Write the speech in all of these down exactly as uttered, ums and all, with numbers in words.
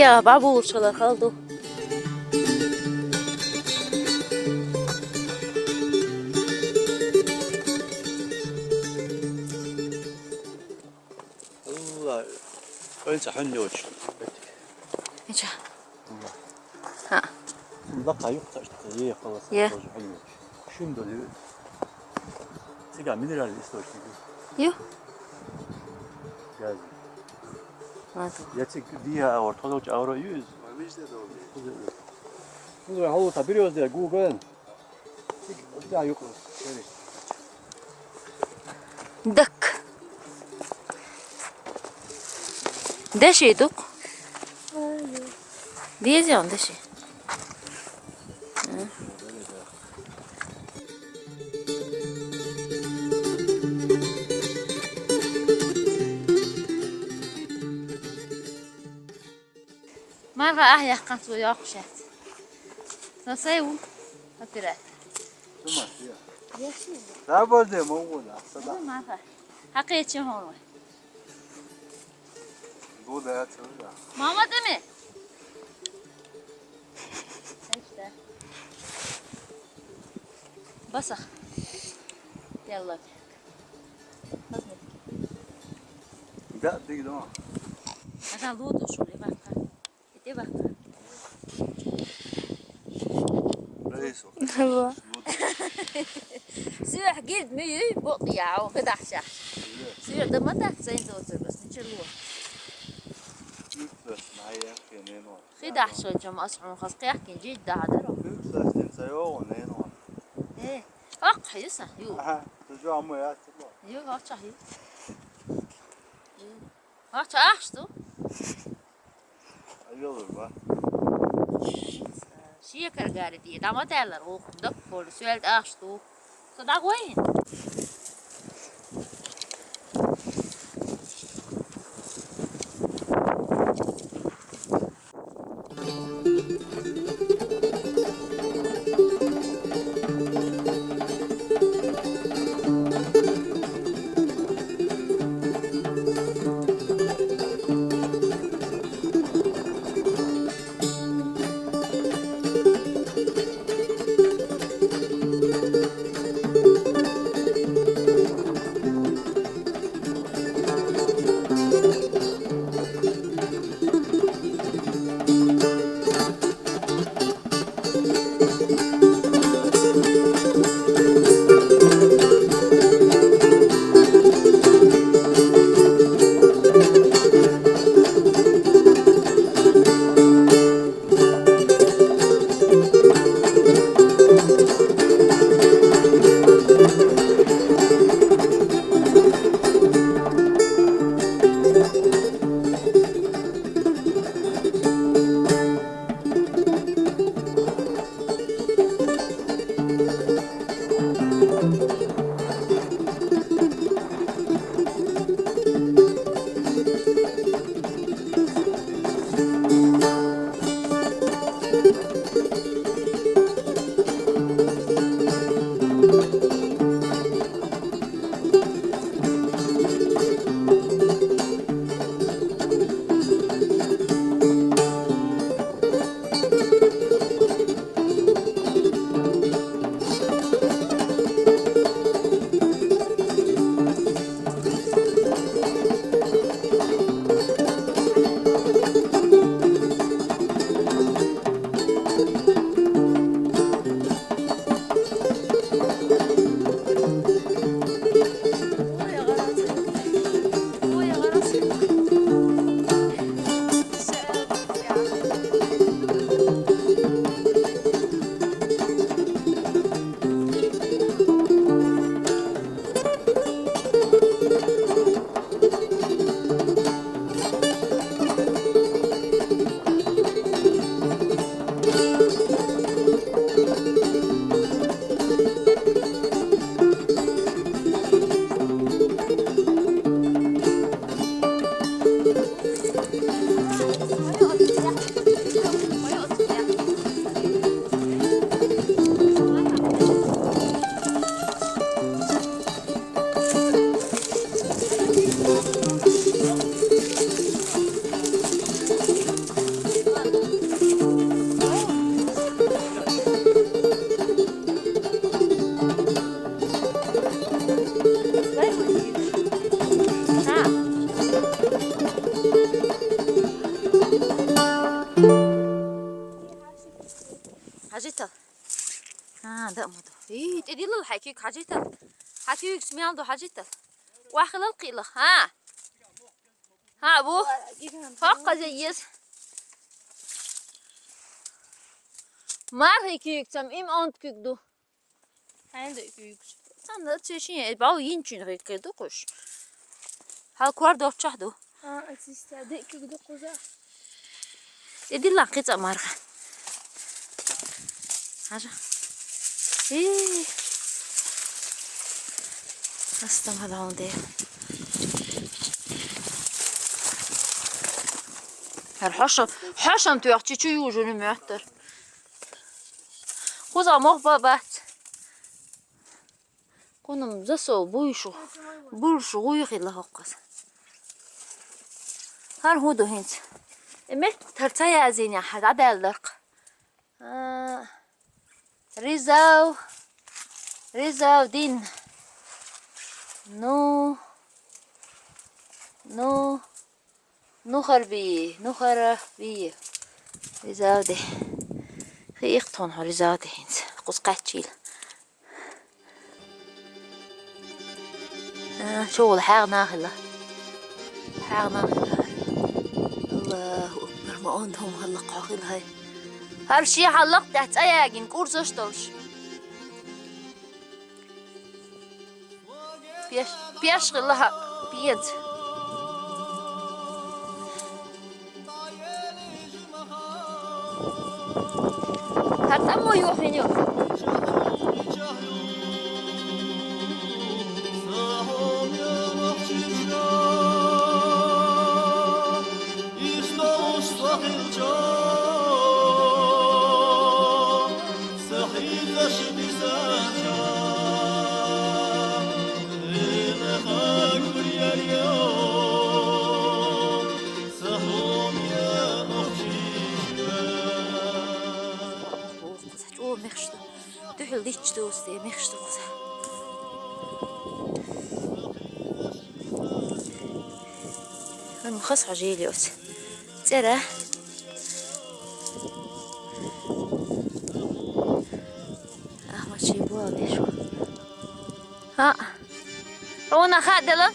Я бабушкалар халду. Ула, кӀанца хьанна йоч. Ича. Ха. Лакха юкъ ташта, е халас, е. Тоже хьанна йоч. Шин долю. Цига минеральный источник. Ю? Газы. Ладно. Я циг диа ор тодок чавра юз. Кузу халу та берёза гуган. Дак. Деши дук. Дезян деши. Марха ахь яхкъан цо йоккхуш яц. Со сай ву. Хатира. Тамаш, я. Яши. Да, бозде, могу, да, сада. Марха. Хьакхечи хьуна вай. Бу да, цу да. Мама, деми. Эшта. Басах. Ялла. Хазна. Да, дигдо. Ага, луду шули бакка. Ити бакка. Рейсу. Ва. Сюх гилд мюй бут яу гидахча. Сюх да матак зайн зоцур бас ничего. Юксас майя кенено. Хидахча чам ас хун хас кяхкин жид да хадаро. Юксас тин сайо нено. Э, ак хаюса, ю. Аха, тужо аму я чего. Ю, ача ю. Ю. Ача ахшту. Айёлур ба. Шиекер гари дие. Дама тәлләр, о, док полу, сюэлт ахшту. Садак вай. Хьажийтал. А, да, ма ду. Ий, тӀедиллал хьай куьйг хьажийтал. Хьай куьйгаш мел ду хьажийтал. Вахилал кхиъла. А? А, бу. Хьокхазе еза. Мархий куьйг цам, им онда куьйг ду. Хьайн ду куьйгаш. Цамда цу шин, э, бау йинчун гӀиркер ду кхуш. Хьал кор доччахь ду. А, ацистя, де куьйг ду кхуза. ТӀедиллан кхин цӀа марха. Хьажа. Ий. Астам хьалаун де. ХӀара хьоша-, хьошам туьйхчи чу южуни моьттар. Кхуза мох ба-, бац. Кхунам засов буйшу, буйшу гӀуй хила хӀокхаз. ХӀара хӀун ду хӀинца? Э, меттара ца язйина хьа дӀадаьлларх. А, резав, резав дин. Ну, ну. Нухар бий, нухара бий. Резав де. Хи ихтон хьо резав де хӀинца. Кхуз кхаччийла. А, чугӀул хьагӀ нахила. ХьагӀ нахила. Аллаху акбар, ма он дом хӀаллакх хьо хила хай. ХӀара ши хьаллакх тӀехь цӀа ягин, кӀурзаш долуш. Пеш, пеш хила хьа пенца. ХӀара тӀаммо юхьин ю. Чу мехаш ду. Дуьхьал дичча дусте мехаш ду кхуза. Ан хас хьажийли оц. ЦӀера. Ахмад ший буа вешу. А. Уна хадала.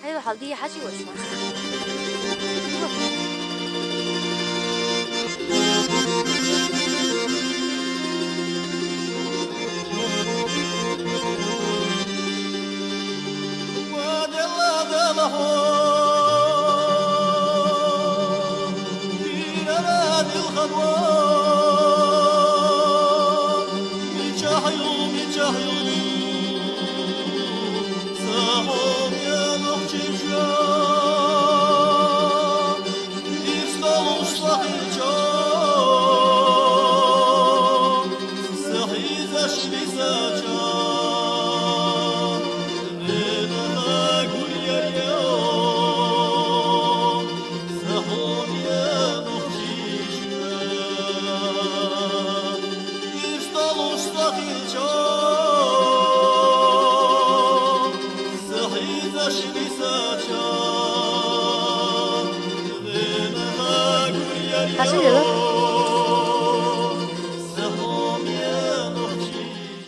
Хьайла хьал дий хьажи вашма.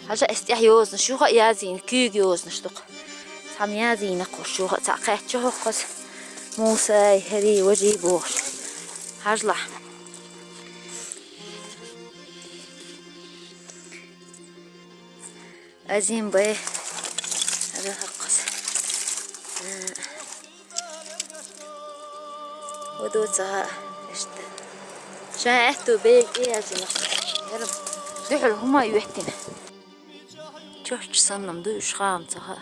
Хьажа, эс тӀехь йозанаш, юха а язйина, куьйга йозанаш дукха. Цхьамма язйина кхуш, юха а цхьаъ кхаьчча хӀокхаз. Мусай, хӀерий, важий бохуш. Хьажлахь. Азим бай. Ара хаккхас. Вадуца иштта. Ша аьтту бейг и азим. Ярам. Дуьхьал хӀума юьттина. Чохча саннам ду уьш хаам ца хаьа.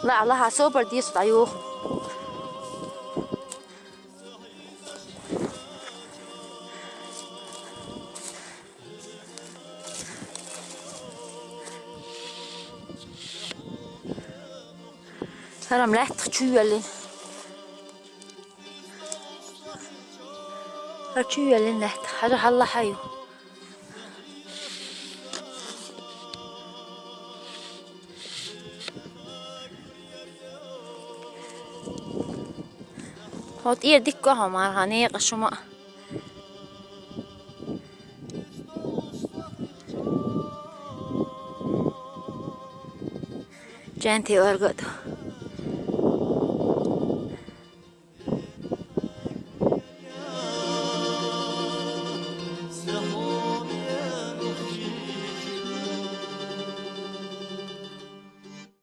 Ла, ла, хьа собар деза дӀайоху. Хьарам лаьттах чу йоьллина. Хьо чу йоьллина лаьттах, хьажа хьалла хьаю. От иэ дикка ха марханекъа шума. Чанти оргото.